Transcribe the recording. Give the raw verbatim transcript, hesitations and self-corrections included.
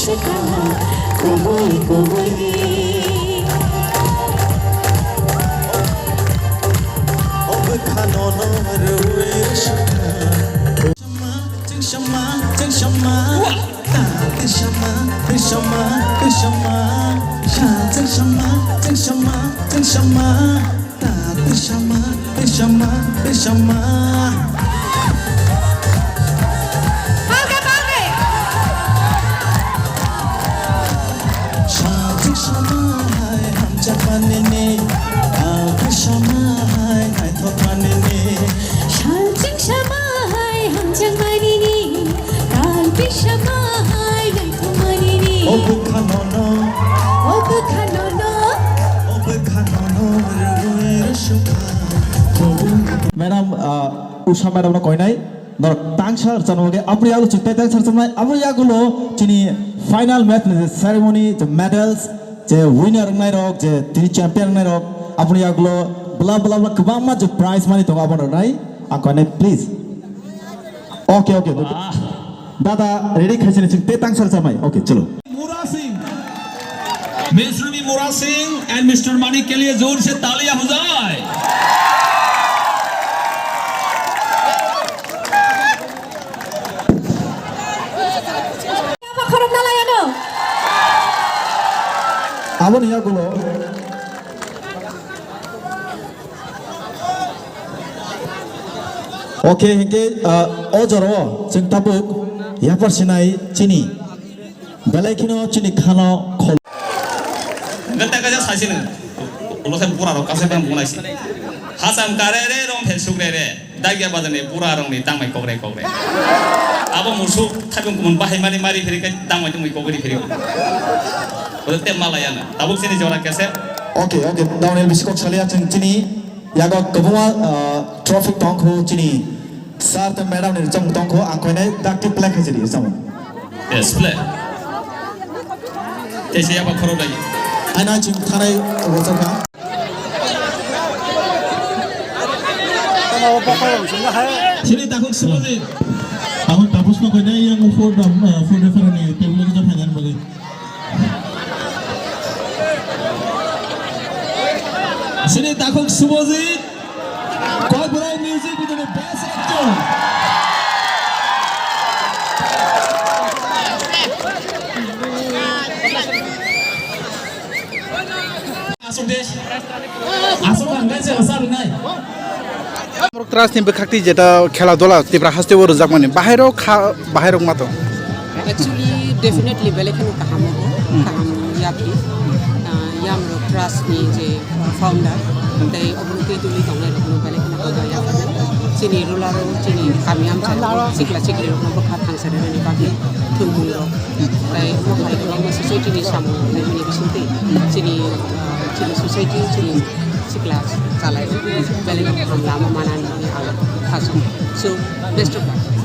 Kubui kubui ni. O bwkhano no rwi sukha. Chwng sama, chwng sama, chwng sama. Ta, chwng sama, chwng sama, chwng sama. Sa, chwng sama, chwng sama, chwng sama. Ta, pisama, pisama, pisama. Page, page. Sajik sama hai hamjak manini. Ta, pisama hai naithok manini. Sajik sama hai hamjak manini. Tal pisama hai naithok manini. O bwkha nono. O bwkha nono. O bwkha nono rwi rwsukha. Madam, uh, Usha madam no koinai. Norok tangsa rwchapna bagwi aboni yagulo chwng tei tangsa rwchapnai. Aboni yagulo chini final match ni je ceremony, je medals, je winner wngnai rok, je tini champion wngnai rok, aboni yagulo bla bla bla kwbangma je prize money tongo abono rwnai. Ang koinai, please. Okay, okay. Ah. Dada, ready khaisani chwng tei tangsa rwchapnai. Okay, chalo. Mura Singh. Miss Rumi Mura Singh and Mister Manik ke liye जोर से तालियां हो जाए. Aboni yagulo. Okay, hinkhe, ah, o jorao chwng tabuk yapar sinai chini belai kheno chini khano khol. Hwnkhe tei kaisa saisino, ulo khe bura rok kasai bai bungnai si. Hacham kare re, rom phe suk re re, dagya bazar ni bura rok ni tangmai kokre kokre. Abo musuk thaibung kumun bahai mani mari phiri khe tangmai tongmai kokri phiri. Ulo te malaya na, tabuk chini jora kese. Okay, okay, downhill bisi kok salia chwng chini. Yago kwbangma, ah, trophy tongkhu chini sir tei madam ni chong tongkhu, ang koinai dakti play khaisidi samung. Yes, play. Tei se yaba khoro dai. Aina chwng thanai rochokha. Sini takhuk Subhajit. Ang tapos na koinai yang food, ah, food refer ni table ko phainani bagwi. Sini takhuk Subhajit, Kokborok music video ni best actor. Asok de, asok ang gaisa asar nai. Trust ni bwkhakti jeta khela dola Tipra haste o rwjakmani bahairok kha, bahairok mato. Actually, definitely belai kheno kaham obo, kaham yapri. Ah, yamrok trust ni je founder, tei obo twi twi tongnai rokno belai kheno hambai yapri. Chini ruler o, chini kami amchai rok, sikla sikli rokno bwkha thangsa rwnani bagwi thwngmung rok. Tei omo hai kwbangma society ni samung naimani bisingtwi chini, ah, chini society, chini sikla chalai rok belai kheno lama manani ang khaso. So, best of luck.